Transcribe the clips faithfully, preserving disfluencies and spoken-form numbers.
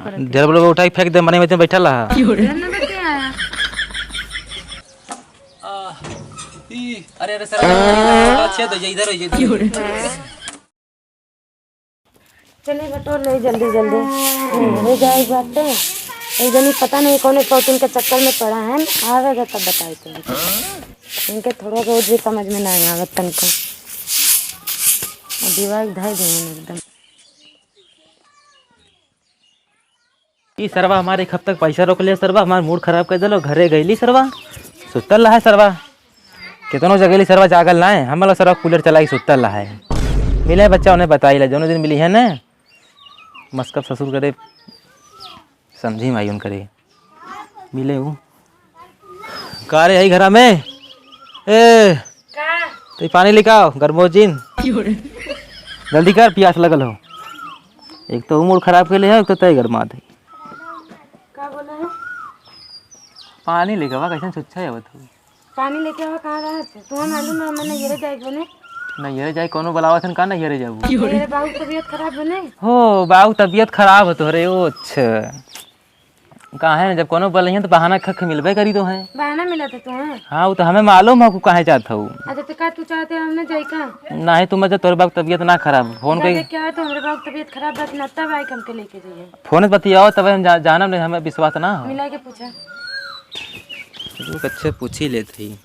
ढेर बोलबा, उठाइ के फेंक दे, मनई में बैठल रहा। ढेर ना बतिया। आ, ई, अरे, अरे, सर, अच्छे तो ये इधर हो, ये इधर। चलिए बटोर ले जल्दी जल्दी। ले जाए बाटे। एक जनी पता नहीं कौन पौतिन के चक्कर में पड़ा है, आवेगा तब बताई तुमको। इनके थोड़ा बहुत भी समझ में ना आवत तनको। और दिमाग धर गए हैं एकदम। ई सरवा हमार एक हफ्ता के पैसा रोक ले सरवा, हमार मूड खराब कर देलो, घरे गईली सरवा, सुतल रहा है सरवा, कितनो जगेली सरवा जागल ना है, हम लोग सरवा कूलर चला के सुतल रहा है। मिले बच्चा उन्हें बताई ला, जौनो दिन मिली है ना, मस्कब ससुर करे, समझी माई उन करे, मिले ऊ। का रे, हई घरा में? ए, का? तो पानी लेके आओ, गरमोजिन। जल्दी कर, पियास लगल हो। एक तो मूड खराब के लिए है, एक तो तय गरमात है। का बोला है? पानी लेके आवा, कैसन छुच्छा है वो तू? पानी लेके आवा, कहाँ रहा है? तू मालूम है, हमने नैहरे जाए बने। नैहरे जाए, कोनो बुलावा थन का नैहरे जाबू? मेरे बाबू तबीयत खराब बने। हो, बाबू तबीयत खराब हो तोहरे, ओ अच्छा। काहे न, जब कोनो बोलइहन त बहाना खख मिलबे करी तो है। बहाना मिला था तू, हैं? हाँ, वो तो हमें मालूम है, तू काहे चाहत हऊ। अच्छा, तो का तू चाहते हम ना जाई का? नहीं, तू मत जा, तोरे बाप तबीयत ना खराब। फोन जा कई देख के आवा तो हमरे बाप तबीयत खराब बा कि ना, तब आई हमके लेके जाइए। फोन से बतियाओ, तब हम जा-, जानब नहीं, हमें विश्वास ना हो। मिला के पूछा। तू अच्छे पूछ ही लेत ही।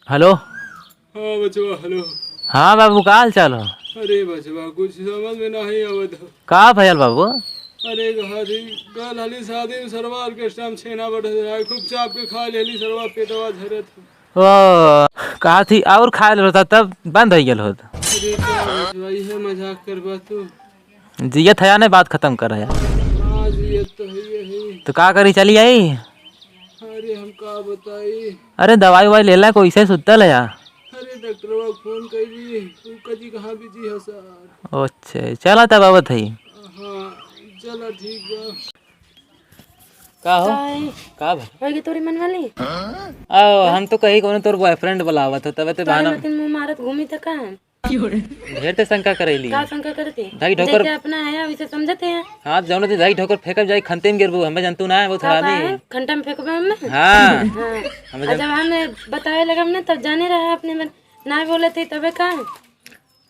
हेलो। हाँ बचवा, हेलो। हाँ बाबू, का हाल चाल हो? अरे बचवा, कुछ समझ में नहीं आवत हो। का भयल बाबू? अरे कहा थी, कल हली शादी में सरवा ऑर्केस्ट्रा में छेना बढ़त रहा, खूब चाप के खा लेली सरवा, पेटवा झरत हो। ओ, कहा थी और खा लेता तब बंद हो गल होत। अरे का बचवा, इहे मजाक करबा तू? जियत है या नहीं, बात खत्म कर यार। हाँ, जियत तो है ही। तो का करी, चली आई? अरे हम का बताई? अरे दवाई ववाई लेला, कोई से सुतल है यार। अरे डॉक्टरवा फोन कैली, ऊ कजी कहाँ बिजी है सर। अच्छा, चला तब आवत है। हाँ, चला ठीक बा। का हो? का है? का भा? होई गई तोरी मन वाली? आओ, हम तो कही कोनो तोर बॉयफ्रेंड बुलावत हो, तबे ते तोरे बहाना। मतिन मुंह मारत घूमी त का है? ढेर ते शंका करेली। का शंका करती? ढाई ढोकर। जैसे अपना है, वैसे समझते हैं। हाँ, जौन दिन ढाई ढोकर फेंकब जाई, खंते में गिरबू, हमें जनतू ना है, वो का थोड़ा नहीं। है? खंटा में फेंकबे हमें? हाँ। हाँ। हमें और जन- जब हम बतावे लगब ना, तब जाने रहा अपने मन, ना बोले थे, तबे का?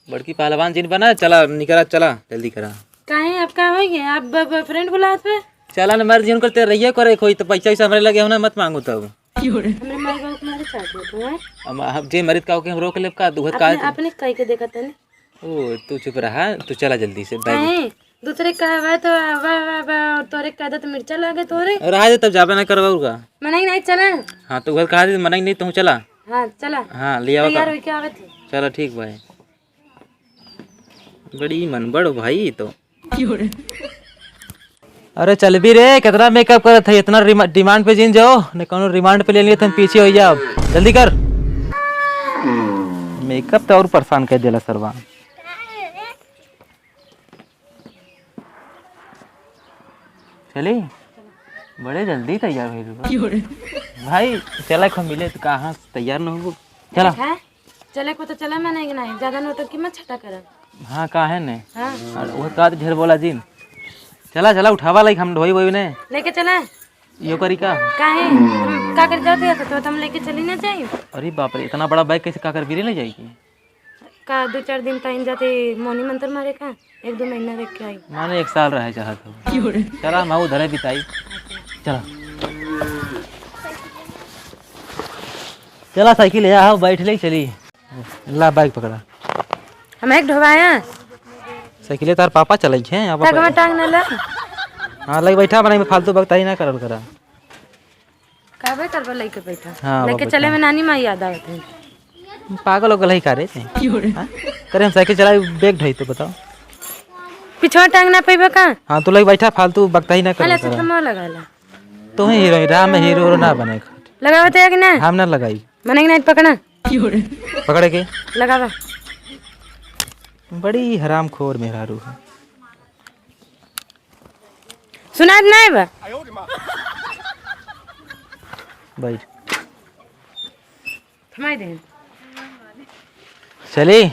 बड़की पहलवान जिन बना, चला, निकरा, चला, जल्दी करा। काहे, अब का हो गया? आप ब-, बॉयफ्रेंड बुलात पे? चला न, मर्जी उनकर, तेरे रहिए करे कोई, तो पैसा वैसा हमरे लगे हो ना, मत मांगो तब। हमरे माई बाबू के मारे चाहत हो तू, हैं? अब हम जे मरित का होके हम रोक लेब का? दुखत का अपने, है तू? अपने कह के देखा तनी। ओ, तू चुप रहा, तू चला जल्दी से, बैग। काहे? दूसरे का हवा तो हवा, हवा, हवा, और तोरे का आदत मिर्चा लागे तोरे। और रहा दे, तब जाबे ना करबा और का? मनई नहीं चला। हाँ, तो घर कहा दे, मनई नहीं, तू चला। हाँ, चला। हाँ, ले आवा तैयार का। होके आवत है। चला, ठीक भाई। बड़ी मनबड़ भाई तो। अरे चल भी रे, कितना मेकअप करत है, इतना रिमा-, डिमांड पे जिन जाओ, न कोनो रिमांड पे ले लिए तो हम पीछे हो जाओ। जल्दी कर। मेकअप तो और परेशान कर देला सरवा। चली, बड़े जल्दी तैयार हो गई। भाई, चला खो मिले तो कहाँ से तैयार न हो। चला। चले को तो चला, मैं नहीं, नहीं, ज्यादा नौटंकी मत छटा कर। हाँ, काहे ने? हाँ। और वो का ढेर बोला जिन। चला, चला, उठावा लाइक हम ढोई वोई ने। लेके चला। यो करी का? काहे? हम का कर जाते हैं तो, तो हम लेके चली ना जाई। अरे बाप रे, इतना बड़ा बैग कैसे का कर बीरे ले जाएगी? का दो चार दिन टाइम जाते मोनी मंत्र मारे का? एक दो महीना रख के आई। माने एक साल रहे चाहत हो। चला, हम उधरे बिताई। चला। चला, साइकिल है, आओ, बैठ ले, चली। ला, बैग पकड़ा। हम एक ढोवाया। साइकिल तार पापा चलाई है, यहाँ तगमा पर। टांग न ला। हाँ, लग बैठा, बना में फालतू बकताई ना करल करा। काबे करबा लइके बैठा? हाँ, लेके बाबा, चले हाँ। में नानी माँ याद आवत है। पागल हो गल है का रे ते? हाँ? करे हम साइकिल चलाई, बैग ढोई तो बताओ। पिछवा टांग ना पैबा का? हाँ, तो लग बैठा, फालतू बकताई ना करल हले से करा। थमा लगा ला। तू ही हीरो, राम में हीरो ना बने। लगावत है कि ना? हम ना लगाई। मने कि नहीं पकड़ा? पकड़े के? लगावा। बड़ी हरामखोर मेहरारू है। सुनात नहीं बा? बैठ। थमाई दे। चली?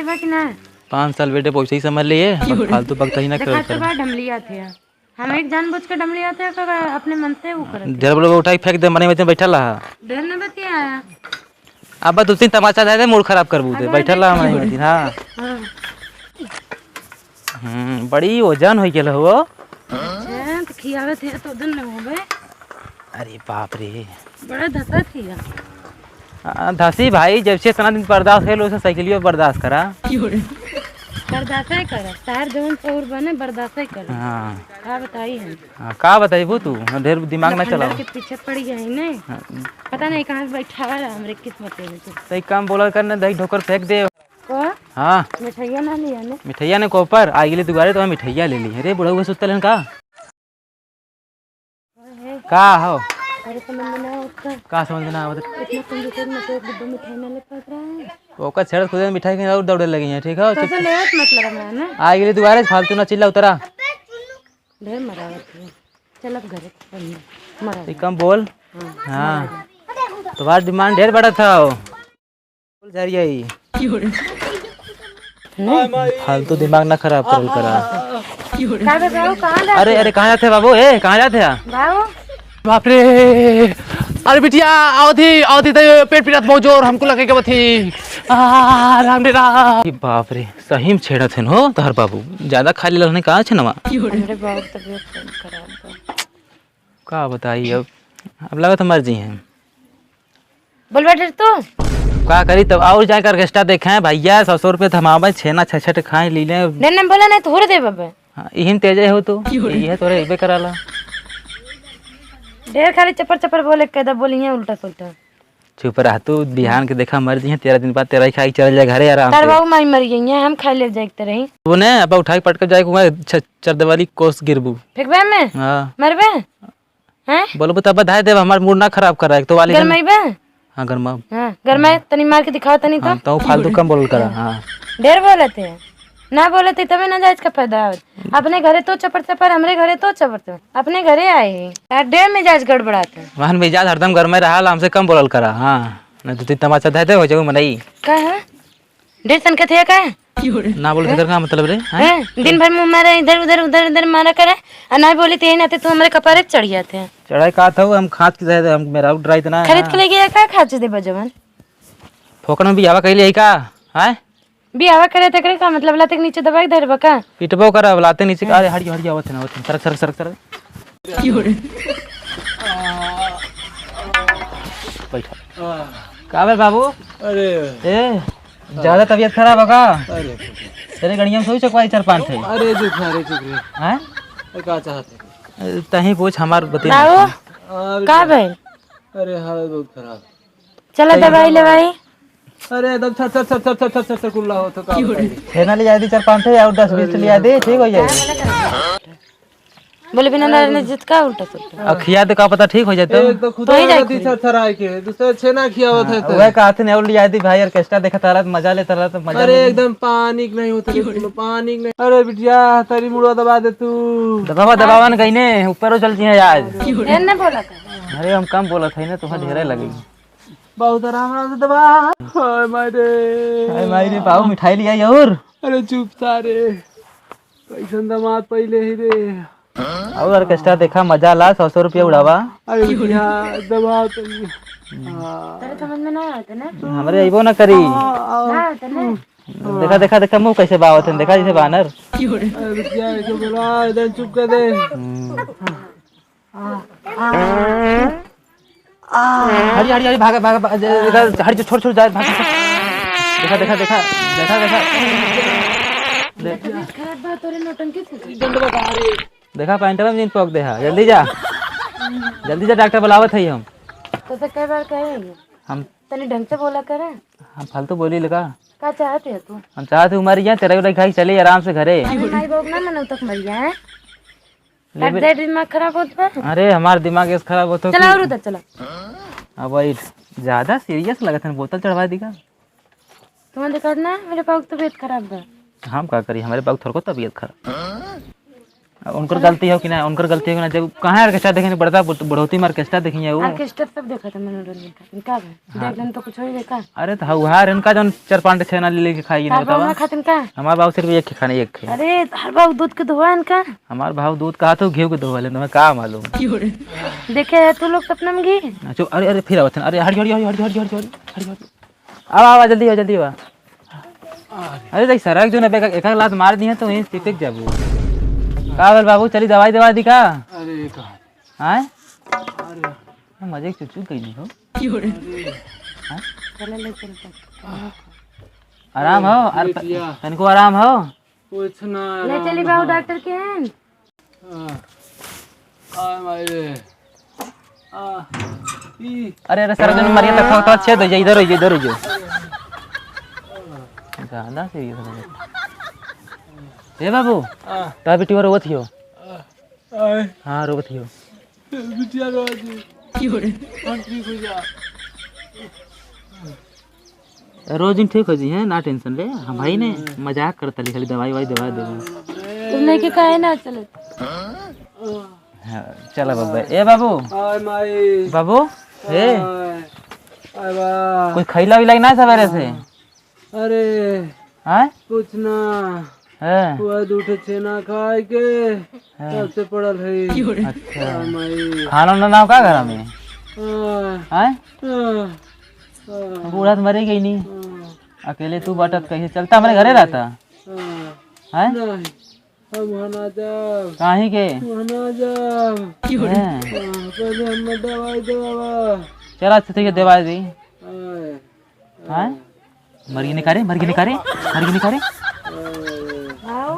बा कि ना? पाँच साल बेटे पैसे ही समझ लिए, अब फालतू बकता ही ना देखात करत तो करो। बा ढमलिया थे। हम एक जानबूझ के ढमलिया थे, अगर अपने मन से वो करत थे। ढेर बोलो, उठा के फेंक दे, मने में बैठल रहा। ढेर न बतिया। अब दो तीन तमाचा दे दे, मूड खराब करबू दे। अब बैठल रहा, मने में, हाँ। हाँ। हम्म, बड़ी वजन हो गेल हो। अच्छा, तो खियावत है तो दिन न होबे। अरे बाप रे। बड़ा धसा थिया। आ, धसी भाई, जब से इतना दिन बर्दाश्त है, उसे साइकिलियो बर्दाश्त करा। बर्दाश्त ही करा, तार जवन शौर बने, बर्दाश्त ही करा। हाँ। का बताई हम? हाँ, का बताइबू तू? ढेर दिमाग ना लफंडर चलाओ। के पीछे पड़ गया है ने। हाँ। पता नहीं कहाँ से बैठा हुआ है हमरे किस्मत में तो। सही काम बोला करने, दही ढोकर फेंक दे। को? हाँ। मिठाइया ना लिया ने? मिठाइया ने को पर? आ गेली दुआरे तो मिठाइया ले ली। अरे, बुढ़ऊ सुतल हन का? का हो? अरे, समझ में ना आवत का। का समझ में ना आवत? इतना कंजूस है, मैं तो एक डिब्बा मिठाई ना ले पात रहा है। ओकर छेड़त खुदे मिठाई के और दौड़े लगी हैं, ठीक है? तो से लेवत मतलब हमरा ना। आ गेली दुआरे, फालतू ना चिल्ला उतरा। ढेर मरावत है। चल अब घरे, मरा एक जा। कम बोल। हाँ, हाँ। मरा जा। तुम्हारा डिमांड ढेर बड़ा था हो। बोल जा रही है। नहीं। फालतू दिमाग ना खराब करल करा। का बे बाबू, कहाँ जाते अरे, हो? अरे, कहाँ जाते हैं बाबू? ए, कहाँ जाते हैं? बाबू। बाप रे। अरे बिटिया, आवत ही, आवत ही, तो पेट पीड़ा बहुत जोर, हमको लगे के बथी। आ, राम रे राम। ये बाप रे, सही में छेड़त हन हो तोहर बाबू। ज्यादा खा लेला हने का छनवा? हमरे बाबू के तबीयत बहुत खराब बा। का बताई अब, अब लगत मर जी हैं। बोल बैठे तू। का करी तब, और जाए के ऑर्केस्ट्रा देखे भैया, सौ सौ रुपये थमावे, छेना छह छह खाए लीले। नहीं, नहीं, बोला नहीं तो हो रे दे बाबा। हाँ, इहिन तेजे हो तू, ये तोरे एबे कराला। ढेर खाली चपर चपर बोले के, बोलिए उल्टा सुल्टा। चुप रह तू, बिहान के देखा मर जी हैं, तेरह दिन बाद तेरह ही खाई चल जाए घरे आराम तार से। बाबू माई मर गई हैं, हम खाई ले जाए के रही। तूने अब उठा के पटक जाए के हुआ, छ-, चरदवाली कोस गिरबू। फेंकबे में? हाँ। मरबे? हैं? बोलबू तब धाय देब, हमार मूड ना खराब कर रहा है, तो वाली गन-, गरमाइबे? हाँ, गरमाओ। हाँ, गरमाए, तनी मार के दिखाओ तनी तो। हाँ, तो फालतू कम बोलल करा, हाँ। ढेर बोलत है। ना बोलत है, तबे ना जाए इसका फायदा आवत। अपने घरे तो चपर चपर, हमरे घरे तो चपर चपर। अपने घरे आए हैं। यार, ढेर मिजाज गड़बड़ात है। वहन मिजाज हरदम गरमे रहा, हमसे कम बोलल करा, हाँ। ना तो तू तमाचा धाय दे, हो जाऊ मनई। का है? ढेर सनकत है का? ना बोले तेकर का मतलब रे, हैं? हैं? दिन भर मुंह मारे इधर उधर, उधर उधर मारा करे, आ ना बोली ते नाते तू हमरे कपारे चढ़ जाते हैं। चढ़ाई का था, हम खाँच के दे दे, हम मेरा ड्राई इतना है खरीद ना। के ले गया का खाँच दे बजवन? फोकट में बियाहवा कइले है का? हैं? बियाहवा करे तेकरे का मतलब लाते के नीचे दबाई धरबा का? पिटबो करब, लाते नीचे का, अरे हट जा, हट जा, आवत है ना, आवत है, सरक, सरक, सरक, सरक। बैठा। का बे बाबू? अरे। ए, ज्यादा तबीयत खराब है का? अरे। तेरे गड़िया में सोई चकवाई चार पाँच ठे। अरे चुप, अरे चुप रे। हैं? अरे का चाहते? अरे, तहीं पूछ हमार बतिया बाबू, ना। अरे का भइल? अरे हालत बहुत खराब। चला सही दवाई है। लेवाई। अरे एकदम छर छर छर छर छर छर छर कुल्ला हो तो का बताई? छेना ले जाए दी चार पाँच ठे और दस बीस ले जाए दी, ठीक हो जाए। बोले बिना नारायण ने जित का उल्टा सुल्टा। अब खिया दे, का पता ठीक हो जाए तो। एक तो खुद तो ही जाए आदत ही खुद। थरथराए के, दूसरा छेना खियावत है हाँ, तो। वह कहते नहीं, और लिया दी भाई, ऑर्केस्ट्रा देखा तारा, मजा लेता रहा तो मजा अरे ले। एकदम पानी के नहीं होता रे, पानी के नहीं। अरे बिटिया, तेरी मुड़वा दबा दे तू। दबावा, दबावा न कहीं ने, ऊपर हो चलती है आज। ढेर न बोला कर। अरे हम कम बोलत है ना, तुम्हारा ढेरे लगे। बहुत आराम आराम से दबा। हाय माई रे। हाय माई रे, बाबू मिठाई लिया और। अरे चुप सारे, कैसन दामाद पहले ही रे। और ऑर्केस्ट्रा देखा, मजा ला, सौ सौ रुपया उड़ावा। अरे भैया, दबा तो ये। हाँ। तेरे समझ में ना आते ना। हमरे अइबो ना करी। हाँ, हाँ। ना आते ना। देखा, देखा, देखा, मुंह कैसे बावत है, देखा जैसे बानर। अरे भैया, ऐसे बोला, एकदम चुप कर दे। हम्म। हरी, हरी, हरी, भागा, भागा, भागा, जे-, देखा, हरी, जो छोड़, छोड़, जा, भाग, भाग। देखा, देखा, देखा, देखा, देखा। दे-, तबीयत खराब बा, तोरे नौटंकी से। देखा, पैंटवा में जीन पोक दे हा, जल्दी जा। जल्दी जा, डॉक्टर बुलावत है हम। तो से कई बार कहे हैं? हम तनी ढंग से बोला करे। हम फालतू बोली लगा। का चाहते है तू? हम चाहते उमर गया, तेरा उठाई चली आराम से घरे। अरे माई बाप ना मनो तक मर गया है। लेबे- हट दे, दिमाग खराब होत बा। अरे, हमार दिमाग ऐसे खराब होत हो चला कि और उधर चला। अब वही ज्यादा सीरियस लगत है, बोतल चढ़वा दी का? तुम्हारे देखा ना, मेरे पापा की तबीयत खराब बा। हम का करी, हमारे पापा थोड़को तबीयत खराब। उनकर चलो। गलती हो कि ना, उनकर गलती हो कि ना, जब कहाँ orchestra देखे, बड़का बुढ़-, बुढ़ौती में orchestra देखी है वो। Orchestra सब देखा था मनोरंजन का, इनका भी। हाँ। देख लेन तो कुछ होई का? अरे तो हौ, हार इनका जौन चार पाँच ठे छेना ले लेके खाई, तार नहीं बतावा। बाबा खातिन का? हमार बाबू सिर्फ एक ठे खाने, एक ठे। अरे, तार बाबू दूध के धोआ इनका? हमार बाबू दूध कहा तो घी के धोआ ले, तुम्हें का मालूम? देखे है तू लोग सपना में घी? हाँ, चुप, अरे, अरे, फिर आवत है। अरे, हट, हट, हट। आवा, आवा, जल्दी आवा, जल्दी आवा। अरे, देख, सरक जो ना, एक, एक लात मार दिए तो वहीं चिपक जाबू। का बोल बाबू, चली दवाई दवा दी का? अरे, कहाँ? आय? अरे। मजे के चुचू कहीं नहीं हो। हाँ? चला ले चलता। आराम हो, अरे, अरे, त-, बिटिया। तनिको आराम हो। कुछ ना ले आराम चली बाबू हो। डॉक्टर के हैं। आ, आ, माई रे। आ, ई। अरे, अरे, सर, जन मारिया, तक, तक छेद हो जाए, इधर हो जाए, इधर हो जाए। ज्यादा serious हो गया। ए बाबू, आ। तो बेटी और रोवत हियो। आ। आए। हाँ, रोवत हियो। बिटिया रोवत हियो। हम ठीक हो जा। रोज दिन ठीक हो जी हैं, ना tension ले। हम भाई ने मजाक करता ली, खाली दवाई वाई दवा देबो। तुम लेके काहे ना चले? हाँ, चला बाबा। ए बाबू। आए माई। बाबू, ए। आए, आए बा। कुछ खैला वैला कि ना सवेरे से? अरे, हैं? कुछ ना। हैं? वह दू ठे छेना खाए के हैं। तब से पड़ल है। अच्छा। हाँ, माई। खाना उना ना हो का घर में? हाँ। हैं? हाँ। हाँ। बूढ़ा तो मरे गई नहीं। हाँ। अकेले तू बाटत कैसे चलता? हमारे घरे रहता। हाँ। हैं? नहीं। हम वहाँ ना जाब। काहे के? वहाँ ना जाब। हैं। हाँ, पहले हमें दवाई देवा। चला, अच्छा, ठीक है, दवाई दी। आए। हैं? मर गई निकारे, मर गई निकारे, मर गई निकारे। आओ।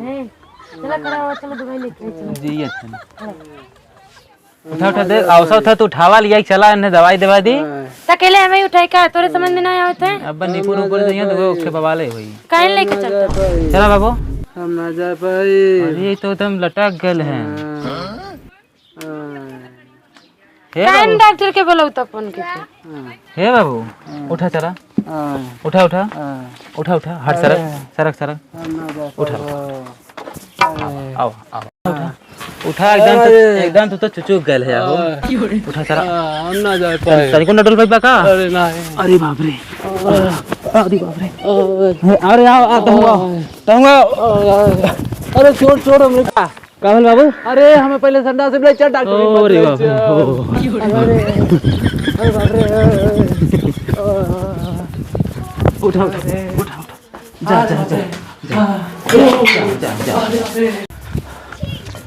हैं। चला, कराओ, चलो, दवाई लेके आओ, चलो। जी, अच्छा। उठा, उठा दे, आओ, सब उठा, तू उठावा लिया, चला, इन्हें दवाई दवा दी। त अकेले हमें उठाई का? तोरे समझ में ना आवत है? अब नीपुर ऊपर जइहें तो वो ओखे बवाले होई। काहे लेके चलता? चला बाबू। हम ना जा पाई। अरे, ये तो एकदम लटक गल है। हाँ। हे काहे बाबू। डॉक्टर के बोलाऊ तो फोन के? हे बाबू, हाँ। उठा चला। हाँ। उठा, उठा। हाँ। उठा, उठा। हट, सरक, अरे। सरक, सरक। हम ना जा उठा। पाबो। अरे। आओ, आओ, आओ। उठा। उठा, एकदम तो, अरे। एकदम तू तो चुचुक गल है, हो। हाँ। उठा, सरक। हाँ, हम ना जा पाए। तनिको ना डोल पाइबा का? अरे, नहीं। अरे बाप रे। अरे बाप रे। अरे। अरे, आओ, आओ, तहुआ, तहुआ। अरे, छोड़, छोड़, हमरे का। का भेल बाबू? अरे, हमें पहले संडास से ले चल, डॉक्टर के पास अरे ले बाप रे, चल। हो। अरे, अरे बाप रे। उठा, उठा, उठा, उठा। जा, जा, जा, जा। जा, जा, जा।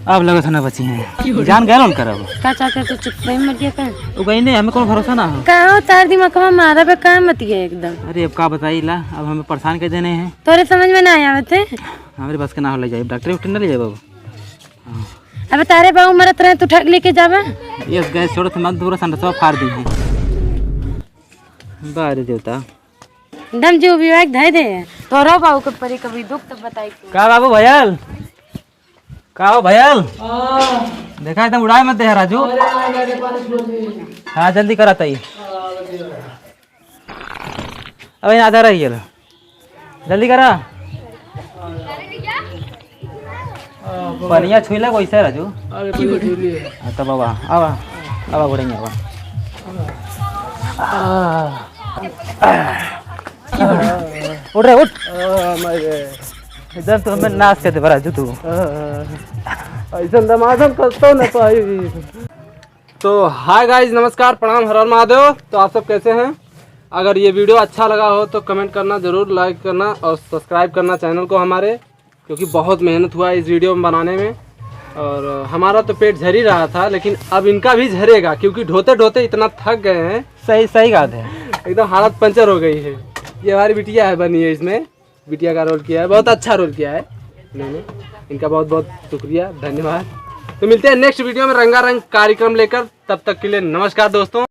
अब लगत है ना बची हैं। जान गए उनकर अब। का चाहते तू चुप रही मर गया का? वो कहीं नहीं, हमें कोनो भरोसा ना हो। का हो तार दिमाग में मारा बे का मत गया एकदम। अरे अब का बताई ला, अब हमें परेशान कर देने हैं। तोरे समझ में ना आवत है। हमरे बस के ना हो ले जाए, डॉक्टर उक्टर ना ले जाए बाबू। अबे तारे बाबू मरत रहे, तू ठग लेके जाबे? यस गैस छोड़ो, तुम दूर संडसवा फाड़ दी है। बारे देवता। दम जो विवेक धै दे। तोरा बाबू के परी कभी दुख तो बताई तू। का बाबू भयल? का हो भयल? हाँ। देखा एकदम उड़ाए मत दे राजू। अरे, आ, मेरे पास बोल दे। हाँ, जल्दी करा तई। हाँ, जल्दी करा। अबे आधा रह गया, जल्दी करा। पनिया छुईला कैसे राजू? अरे, पनिया छुईली है। हाँ, तब आवा, आवा, आवा, घोड़े में आवा। आ, आ, उठ रे, उठ। आ, माय रे। इधर तो हमें नाश कर दे राजू तू। आ, ऐसा दमादम करता ना पाई। तो हाय गाइस, नमस्कार, प्रणाम, हर हर महादेव। तो आप सब कैसे हैं? अगर ये वीडियो अच्छा लगा हो तो कमेंट करना ज़रूर, लाइक करना और सब्सक्राइब करना चैनल को हमारे, क्योंकि बहुत मेहनत हुआ है इस वीडियो में बनाने में। और हमारा तो पेट झर ही रहा था, लेकिन अब इनका भी झरेगा, क्योंकि ढोते ढोते इतना थक गए हैं। सही, सही बात है। एकदम हालत पंचर हो गई है। ये हमारी बिटिया है, बनी है इसमें। बिटिया का रोल किया है, बहुत अच्छा रोल किया है इन्होंने। इनका बहुत बहुत शुक्रिया, धन्यवाद। तो मिलते हैं नेक्स्ट वीडियो में रंगारंग कार्यक्रम लेकर। तब तक के लिए नमस्कार दोस्तों।